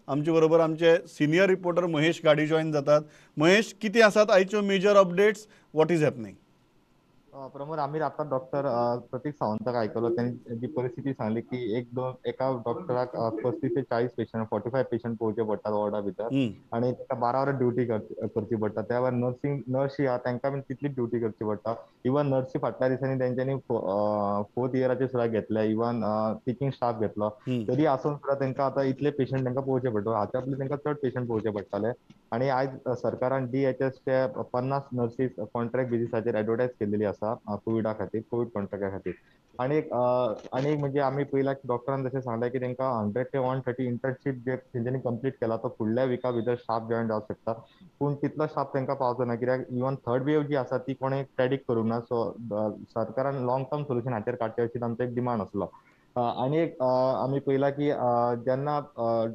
आमचे बरोबर आमचे सिनियर रिपोर्टर महेश गाडी जॉईन जातात. महेश, कितें आसात आयच्यो major updates, what is happening? Pramod, आमी आता डॉक्टर प्रतीक सावंताक आयकलो, त्यांनी जी परिस्थिती सांगली की एक दोन एका डॉक्टराक 35 ते 40 पेशंट 45 पेशंट पळोवचे पडटात वॉर्डा भितर आनी ताका 12 वरां ड्युटी करची पडटा. त्या भायर नर्सिंग नर्सी आहा तांकां बीन तितलीच ड्युटी करची पडटा. इवन नर्सी फाटल्या दिसांनी तेंच्यांनी फोर्थ इयराचे सुद्दां घेतले, इवन टिचींग स्टाफ घेतलो, तरी आसून सुद्दां तांकां आतां इतले पेशंट तांकां पळोवचे पडटा. हाच्या पयलीं तांकां चड पेशंट पळोवचे पडटाले. आनी आयज सरकारान DHS चे 50 नर्सीस कॉन्ट्रॅक्ट बेसिसाचेर एडवर्टायज केलेली आसा कोविडा खातीर, कोविड कॉन्ट्रॅक्टा खातीर. आनी एक म्हणजे आमी पयला की डॉक्टरान जशें सांगलें की तांकां 100 ते 130 इंटर्नशीप जे तेंच्यांनी कंप्लीट केला तो फुडल्या विका भितर स्टाफ जॉयन जावंक शकता, पूण तितलो स्टाफ तांकां पावचो ना कित्याक इवन थर्ड वेव जी आसा ती कोणें प्रेडिक्ट करूंक ना. सो सरकारान लॉंग टर्म सोल्युशन हाचेर काडचें अशी आमचो एक डिमांड आसलो. आनी एक आमी पळयला की जेन्ना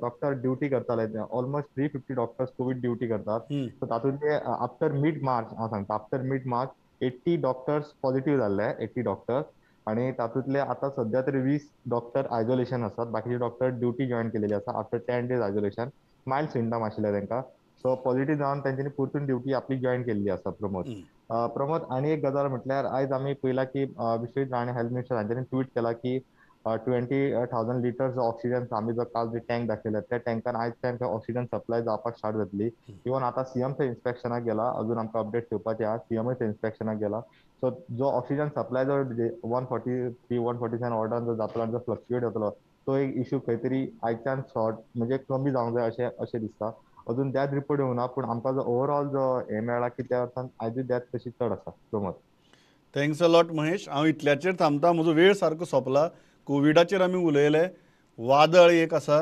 डॉक्टर ड्युटी करताले, ऑलमोस्ट 350 डॉक्टर्स कोवीड ड्युटी करतात, सो तातूंतले आफ्टर मिड मार्च हांव सांगता, आफ्टर मिड मार्च 80 डॉक्टर्स पॉझिटिव्ह जाल्ले, 80 डॉक्टर्स, आनी तातूंतले आतां सद्या तरी 20 डॉक्टर आयसोलेशन आसात, बाकीचे डॉक्टर ड्युटी जॉयन केलेली आसा after 10 days isolation, mild symptom आशिल्ले तांकां. सो पॉझिटिव्ह जावन तेंच्यांनी परतून ड्युटी आपली जॉयन केल्ली आसा. प्रमोद प्रमोद आनी एक गजाल म्हटल्यार आयज आमी पळयला की विश्वजीत राणे हेल्थ मिनिस्टर हांच्यांनी ट्वीट केला की 20,000 लिटर्स ऑक्सिजन आमी जो काल जे टँक दाखयले त्या टँकान आयज तांकां ऑक्सिजन सप्लाय जावपाक स्टार्ट जातली. इवन आतां सीएम थंय इन्स्पेक्शनाक गेला, अजून आमकां अपडेट येवपाचे आहा, सीएमय थंय इन्स्पेक्शनाक गेला. सो जो ऑक्सिजन सप्लाय जो 143 147 ऑर्डरान जो जातलो आनी जो फ्लक्च्युएट जातलो तो एक इशू खंय तरी आयच्यान शॉर्ट म्हणजे कमी जावंक जाय अशें अशें दिसता. अजून डेथ रिपोर्ट येवना, पूण आमकां जो ओवरऑल जो हें मेळ्ळा की त्या अर्थान आयजूय डेथ तशी चड आसा. Pramod, thanks a lot Mahesh. हांव इतल्याचेर थांबता, म्हजो वेळ सारको सोंपला. कोविडाचेर आमी उलयले, वादळ एक आसा,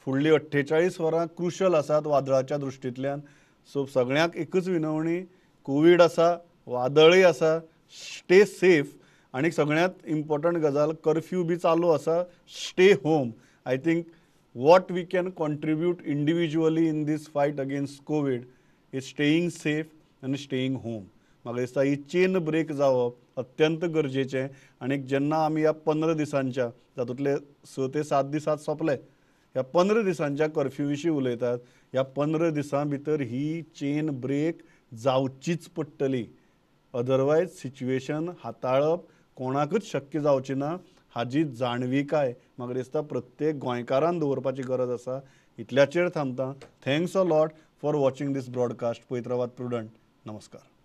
फुडली 48 वरां क्रुशल आसात वादळाच्या दृश्टींतल्यान. सो सगळ्यांक एकच विनवणी, कोवीड आसा, वादळय आसा, स्टे सेफ. आनी सगळ्यांत इम्पॉर्टंट गजाल, कर्फ्यू बी चालू आसा, stay home. I think what we can contribute individually in this fight against COVID is staying safe आनी स्टेईंग होम. म्हाका दिसता ही चेन ब्रेक जावप अत्यंत गरजेचें. आनी जेन्ना आमी ह्या 15 दिसांच्या, तातूंतले 6 ते 7 दीस आज सोंपले, ह्या 15 दिसांच्या कर्फ्यू विशीं उलयतात, ह्या 15 दिसां भितर ही चेन ब्रेक जावचीच पडटली, अदरवायज सिच्युएशन हाताळप कोणाकूच शक्य जावची ना. हाजी जाणविकाय म्हाका दिसता प्रत्येक गोंयकारान दवरपाची गरज आसा. इतल्याचेर थांबता. Thanks a lot for watching this broadcast. पळयत रावात प्रुडंट. नमस्कार.